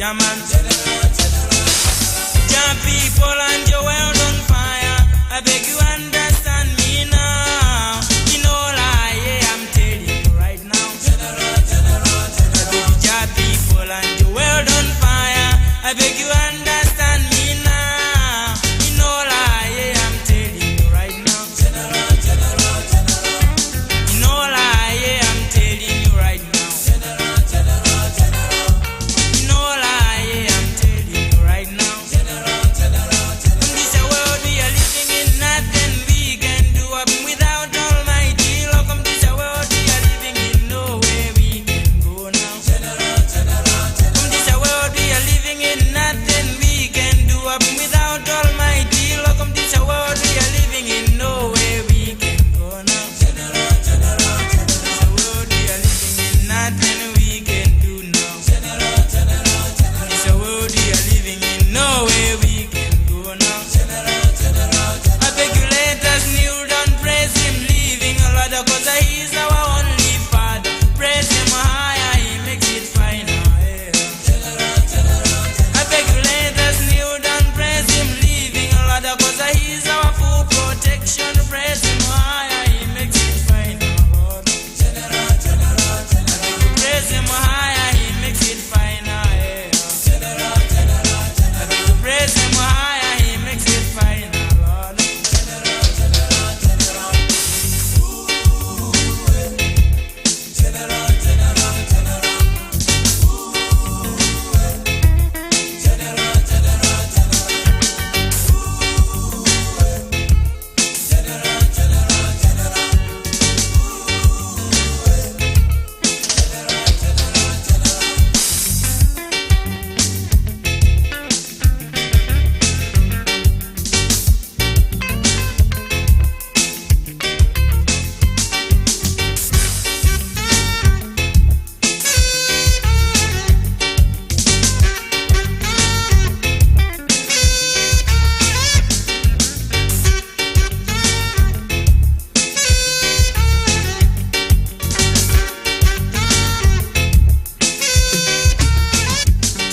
Yeah, man. Jah people and your world on fire. I beg you understand me now. You know lie, yeah, I'm telling you right now. I beg you, Jah people and your world on fire. I beg you understand me now. You know lie, yeah, I'm telling you right now. You know lie, yeah, I'm telling you right now. You know lie, yeah, I'm telling you right now. In this world we are living in, nothing we can do up without Almighty. Look, in this world we are living in, nowhere we can go now. In this world we are living in, nothing we can do up without Almighty. Look, in this world we are living in, nowhere we can go now. This world we are living in, nothing we can do now. This world we are living in, nowhere we can go now. I beg you let us kneel down, praise him, living a lot, 'cause he is our only Father. Praise him higher, he makes it finer. Yeah. I beg you let us kneel down, praise him, living a lot, 'cause he is our full protection. Praise him higher, he makes it finer, Lord. I beg you praise him higher, he makes it finer. Yeah. I beg you praise him higher, he makes it finer, Lord.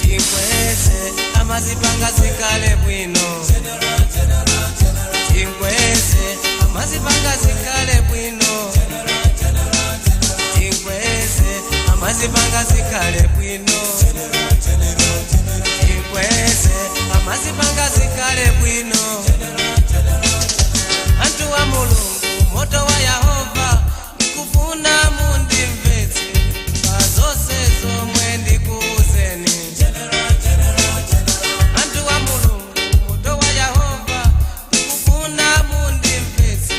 Tinkweze amazipanga zikale bwino. Tinkweze amazipanga zikale bwino. Tinkweze amazipanga zikale bwino. Tinkweze amazipanga zikale bwino. Anthu wa Mulungu, moto wa Yehova, ndikufuna mundimvetse pa zonse zomwe ndikuuzeni. Anthu wa Mulungu, moto wa Yehova, ndikufuna mundimvetse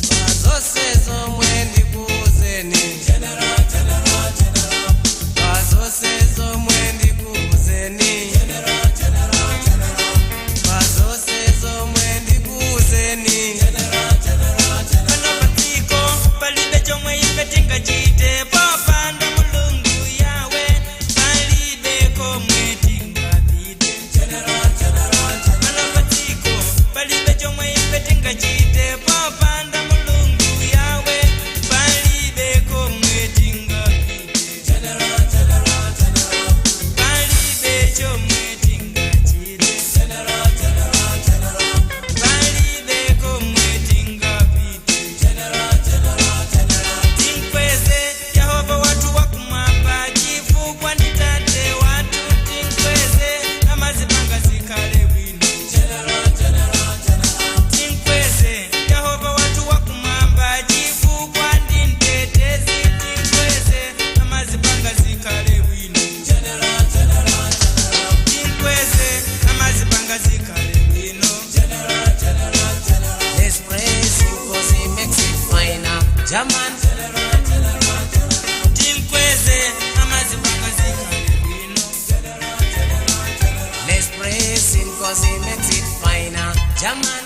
pa zonse zomwe ndikuuzeni. Pa zonse zomwe ndikuuzeni. Pa zonse zomwe ndikuuzeni. Pano padziko palibe chomwe ife tingachite popanda Mulungu yawe, palibe komwe tingapite. Pano padziko palibe chomwe ife tingachite popanda Mulungu yawe, palibe komwe tingapite. Palibe chomwe tingachite. Palibe komwe tingapite. Tinkweze Yehova wathu wakumwamba, chifukwa ndi tate wathu. Tinkweze amazipanga zikhale bwino. Tinkweze Yehova wathu wakumwamba, chifukwa ndi mtetezi. Tinkweze amazipanga zikhale bwino. Tinkweze amazipanga zikhale bwino. Let's praise him 'cause he makes it finer. German. Tinkweze amazipanga zikhale bwino. Let's praise him 'cause he makes it finer. German.